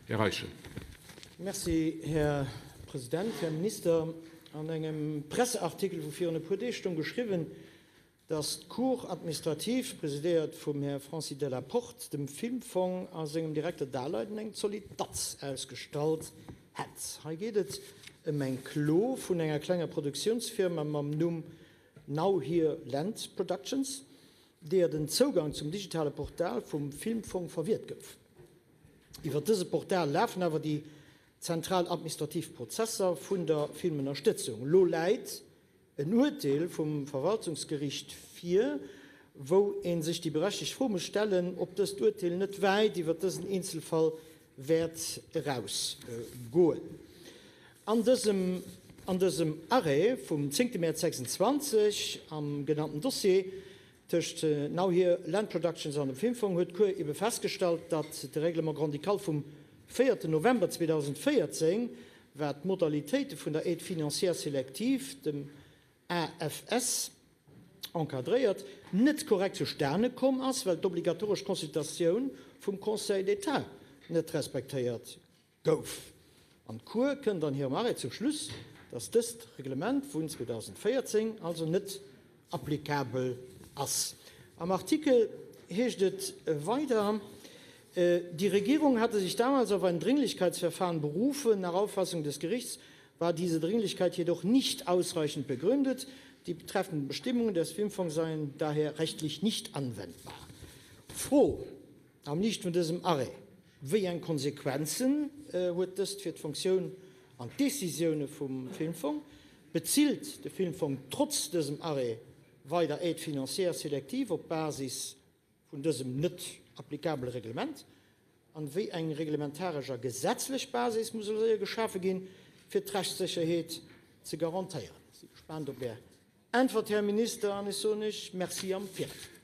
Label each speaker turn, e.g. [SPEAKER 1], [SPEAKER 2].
[SPEAKER 1] Här Reichel.
[SPEAKER 2] Merci, Här President. Här Minister, an engem Presseartikel vu virun e puer Deeg stoung geschriwwen, datt d'Cour administrative, presidéiert vum Här Francis Delaporte, dem Filmfong a sengem Direkter Daleiden eng zolidd Datz ausgestallt hätt. Hei geet et ëm eng Klo vun enger klenger Produktiounsfirma mam Numm Now Here Land Productions, deeër den Zougang zum digitale Portal vum Filmfong verwiert gouf. Iwwer dëse Portal lafen awer déi zentral administrativ Prozesser vun der Filmënnerstëtzung. Elo läit en Urteel vum Verwaltungsgeriicht vir, wou ee sech déi berechtegt Fro muss stellen, ob dëst Urteel net wäit iwwer dësen Eenzelfall wäert erausgoen. An dësem an dësem Arrêt vum zéngte Mäerz 26 am genannten Dossier tëscht Now Here Land Productions an dem Filmfong huet d'Cour ebe festgestallt, datt de Règlement grand-ducal vum véierten November 2014, wat d'Modalitéite vun der Aide financière sélective, dem AFS, encadréiert, net korrekt zustane komm ass, well d'obligatoresch Consultatioun vum Conseil d'État net respektéiert Gouf. An d'Cour kënnt an hirem Arrêt zum Schluss, dass dëst Reglement vun 2014 also net applicabel ass. Am Artikel heescht et weider, Die Regierung hatte sich damals auf ein Dringlichkeitsverfahren berufen. Nach Auffassung des Gerichts war diese Dringlichkeit jedoch nicht ausreichend begründet. Die betreffenden Bestimmungen des Filmfonds seien daher rechtlich nicht anwendbar. Fro am Liicht vun dësem Arrêt, Wéi eng Konsequenzen huet dëst fir d'Funktioun an d'Decisioune vum Filmfong? Bezilt de Filmfong trotz dësem Arrêt weider Aide financière sélective op Basis vun dësem net applicabele Reglement? An wéi eng reglementaresch a gesetzlech Basis muss elo séier geschafe ginn, fir d'Rechtssécherheet ze garantéieren? Ech si gespaant op Är Äntwert, Här Minister, an ech soen Iech Merci am Viraus.